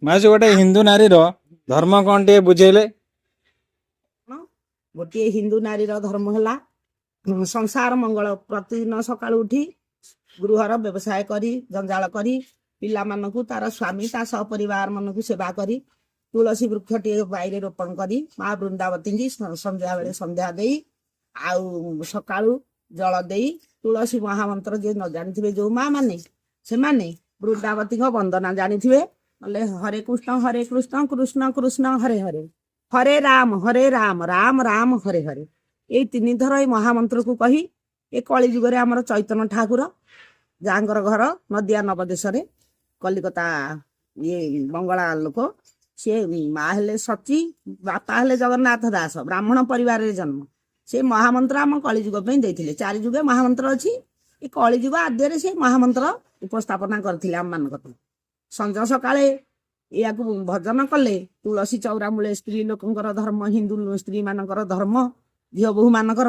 ମାଉସୀ, ଗୋଟେ ହିନ୍ଦୁ ନାରୀର ଧର୍ମ କଣ ଟିକେ ବୁଝେଇଲେ। ଗୋଟିଏ ହିନ୍ଦୁ ନାରୀର ଧର୍ମ ହେଲା ସଂସାର ମଙ୍ଗଳ। ପ୍ରତିଦିନ ସକାଳୁ ଉଠି ଗୃହର ବ୍ୟବସାୟ କରି, ଜଞ୍ଜାଳ କରି, ପିଲାମାନଙ୍କୁ, ତାର ସ୍ୱାମୀ, ତା ସପରିବାର ମାନଙ୍କୁ ସେବା କରି, ତୁଳସୀ ବୃକ୍ଷଟିଏ ବାଇରେ ରୋପଣ କରି, ମା ବୃନ୍ଦାବତୀଙ୍କି ସନ୍ଧ୍ୟା ବେଳେ ସନ୍ଧ୍ୟା ଦେଇ ଆଉ ସକାଳୁ ଜଳ ଦେଇ, ତୁଳସୀ ମହାମନ୍ତ୍ର ଯିଏ ନ ଜାଣିଥିବେ, ଯୋଉ ମା ମାନେ, ସେମାନେ ବୃନ୍ଦାବତୀଙ୍କ ବନ୍ଦନା ଜାଣିଥିବେ, ନହେଲେ ହରେ କୃଷ୍ଣ ହରେ କୃଷ୍ଣ କୃଷ୍ଣ କୃଷ୍ଣ ହରେ ହରେ, ହରେ ରାମ ହରେ ରାମ ରାମ ରାମ ହରେ ହରେ, ଏଇ ତିନିଥର ଏଇ ମହାମନ୍ତ୍ରକୁ କହି, ଏ କଳି ଯୁଗରେ ଆମର ଚୈତନ୍ୟ ଠାକୁର, ଯାହାଙ୍କର ଘର ନଦିଆ ନବଦେଶରେ, କଲିକତା, ଇଏ ବଙ୍ଗଳା ଲୋକ। ସିଏ ମା ହେଲେ ସଚୀ, ବାପା ହେଲେ ଜଗନ୍ନାଥ ଦାସ, ବ୍ରାହ୍ମଣ ପରିବାରରେ ଜନ୍ମ। ସେ ମହାମନ୍ତ୍ର ଆମ କଳିଯୁଗ ପାଇଁ ଦେଇଥିଲେ। ଚାରି ଯୁଗେ ମହାମନ୍ତ୍ର ଅଛି। ଏ କଳିଯୁଗ ଆଦ୍ୟରେ ସେ ମହାମନ୍ତ୍ର ଉପସ୍ଥାପନା କରିଥିଲେ ଆମମାନଙ୍କ ପାଇଁ। ସଞ୍ଜ ସକାଳେ ଏହାକୁ ଭଜନ କଲେ ତୁଳସୀ ଚଉରା ମୂଳେ ସ୍ତ୍ରୀ ଲୋକଙ୍କର ଧର୍ମ, ହିନ୍ଦୁ ସ୍ତ୍ରୀ ମାନଙ୍କର ଧର୍ମ, ଝିଅ ବୋହୂ ମାନଙ୍କର,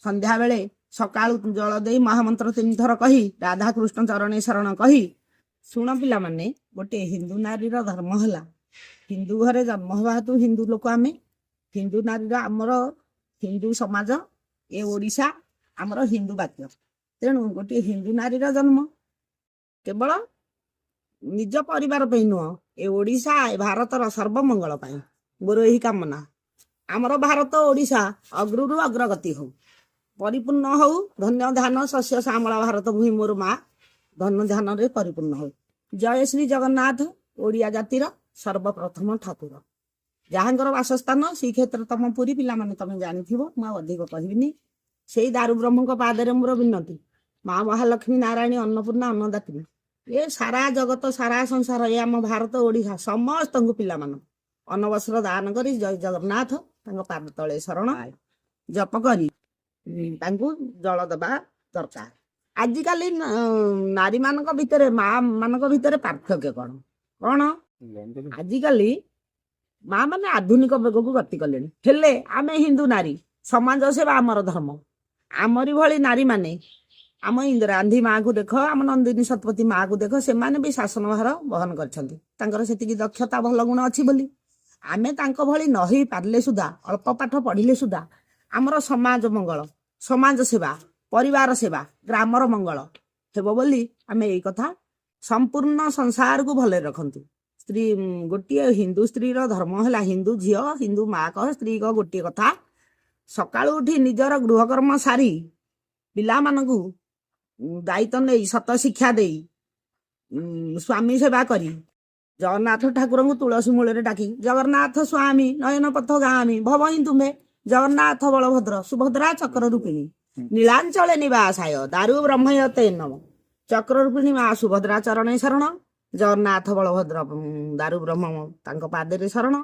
ସନ୍ଧ୍ୟା ବେଳେ ସକାଳୁ ଜଳ ଦେଇ ମହାମନ୍ତ୍ର ତିନିଥର କହି, ରାଧାକୃଷ୍ଣ ଚରଣେ ଶରଣ କହି। ଶୁଣ ପିଲାମାନେ, ଗୋଟିଏ ହିନ୍ଦୁ ନାରୀର ଧର୍ମ ହେଲା, ହିନ୍ଦୁ ଘରେ ଜନ୍ମ ହେବା ହେତୁ ହିନ୍ଦୁ ଲୋକ ଆମେ, ହିନ୍ଦୁ ନାରୀର, ଆମର ହିନ୍ଦୁ ସମାଜ, ଏ ଓଡ଼ିଶା ଆମର ହିନ୍ଦୁ ବାକ୍ୟ। ତେଣୁ ଗୋଟିଏ ହିନ୍ଦୁ ନାରୀର ଜନ୍ମ କେବଳ ନିଜ ପରିବାର ପାଇଁ ନୁହଁ, ଏ ଓଡ଼ିଶା, ଏ ଭାରତର ସର୍ବମଙ୍ଗଳ ପାଇଁ ମୋର ଏହି କାମନା। ଆମର ଭାରତ ଓଡ଼ିଶା ଅଗ୍ରରୁ ଅଗ୍ରଗତି ହଉ, ପରିପୂର୍ଣ୍ଣ ହଉ। ଧନ୍ୟ ଧାନ ଶସ୍ୟ ଶ୍ୟାମଳା ଭାରତ ଭୂମି ମୋର ମା, ଧନ୍ୟ ଧାନରେ ପରିପୂର୍ଣ୍ଣ ହଉ। ଜୟ ଶ୍ରୀ ଜଗନ୍ନାଥ, ଓଡ଼ିଆ ଜାତିର ସର୍ବପ୍ରଥମ ଠାକୁର, ଯାହାଙ୍କର ବାସସ୍ଥାନ ଶ୍ରୀକ୍ଷେତ୍ର ତମ ପୁରୀ। ପିଲାମାନେ, ତମେ ଜାଣିଥିବ, ମୁଁ ଆଉ ଅଧିକ କହିବିନି। ସେଇ ଦାରୁ ବ୍ରହ୍ମଙ୍କ ପାଦରେ ମୋର ବିନତି। ମା ମହାଲକ୍ଷ୍ମୀ ନାରାୟଣୀ ଅନ୍ନପୂର୍ଣ୍ଣା ଅନ୍ନଦାତ୍ରୀ ଏ ସାରା ଜଗତ, ସାରା ସଂସାର, ଏ ଆମ ଭାରତ ଓଡ଼ିଶା ସମସ୍ତଙ୍କୁ, ପିଲାମାନଙ୍କୁ ଅନ୍ନବସ୍ତ୍ର ଦାନ କରି, ଜୟ ଜଗନ୍ନାଥ, ତାଙ୍କ ପାଦ ତଳେ ଶରଣ ଜପ କରି ତାଙ୍କୁ ଜଳ ଦେବା ଦରକାର। ଆଜିକାଲି ନାରୀମାନଙ୍କ ଭିତରେ, ମା ମାନଙ୍କ ଭିତରେ ପାର୍ଥକ୍ୟ କଣ କଣ? ଆଜିକାଲି ମା ମାନେ ଆଧୁନିକ ବେଗକୁ ଗତି କଲେଣି। ହେଲେ ଆମେ ହିନ୍ଦୁ ନାରୀ, ସମାଜ ସେବା ଆମର ଧର୍ମ। ଆମରି ଭଳି ନାରୀମାନେ, ଆମ ଇନ୍ଦିରା ଗାନ୍ଧୀ ମାକୁ ଦେଖ, ଆମ ନନ୍ଦିନୀ ଶତପଥୀ ମାକୁ ଦେଖ, ସେମାନେ ବି ଶାସନ ଭାର ବହନ କରିଛନ୍ତି ତାଙ୍କର ସେତିକି ଦକ୍ଷତା, ଭଲ ଗୁଣ ଅଛି ବୋଲି। ଆମେ ତାଙ୍କ ଭଳି ନ ହେଇ ପାରିଲେ ସୁଦ୍ଧା, ଅଳ୍ପ ପାଠ ପଢିଲେ ସୁଦ୍ଧା, ଆମର ସମାଜ ମଙ୍ଗଳ, ସମାଜ ସେବା, ପରିବାର ସେବା, ଗ୍ରାମର ମଙ୍ଗଳ ହେବ ବୋଲି ଆମେ ଏଇ କଥା ସମ୍ପୂର୍ଣ୍ଣ ସଂସାରକୁ ଭଲରେ ରଖନ୍ତୁ। ସ୍ତ୍ରୀ, ଗୋଟିଏ ହିନ୍ଦୁ ସ୍ତ୍ରୀର ଧର୍ମ ହେଲା, ହିନ୍ଦୁ ଝିଅ, ହିନ୍ଦୁ ମା କହ, ସ୍ତ୍ରୀ କହ, ଗୋଟିଏ କଥା, ସକାଳୁ ଉଠି ନିଜର ଗୃହକର୍ମ ସାରି, ପିଲାମାନଙ୍କୁ ଦାୟିତ୍ୱ ନେଇ, ସତ ଶିକ୍ଷା ଦେଇ, ସ୍ୱାମୀ ସେବା କରି, ଜଗନ୍ନାଥ ଠାକୁରଙ୍କୁ ତୁଳସୀ ମୂଳରେ ଡାକି, ଜଗନ୍ନାଥ ସ୍ୱାମୀ ନୟନ ପଥଗାମୀ ଭବ ହିଁ ତୁମ୍ଭେ ଜଗନ୍ନାଥ ବଳଭଦ୍ର ସୁଭଦ୍ରା ଚକ୍ର ରୂପିଣୀ ନୀଳାଞ୍ଚଳେ ନିବାସାୟ ଦାରୁ ବ୍ରହ୍ମୟ ତେ ନମ। ଚକ୍ର ରୂପିଣୀ ମା ସୁଭଦ୍ରା ଚରଣେ ଶରଣ, ଜଗନ୍ନାଥ ବଳଭଦ୍ର ଦାରୁ ବ୍ରହ୍ମ ତାଙ୍କ ପାଦରେ ଶରଣ।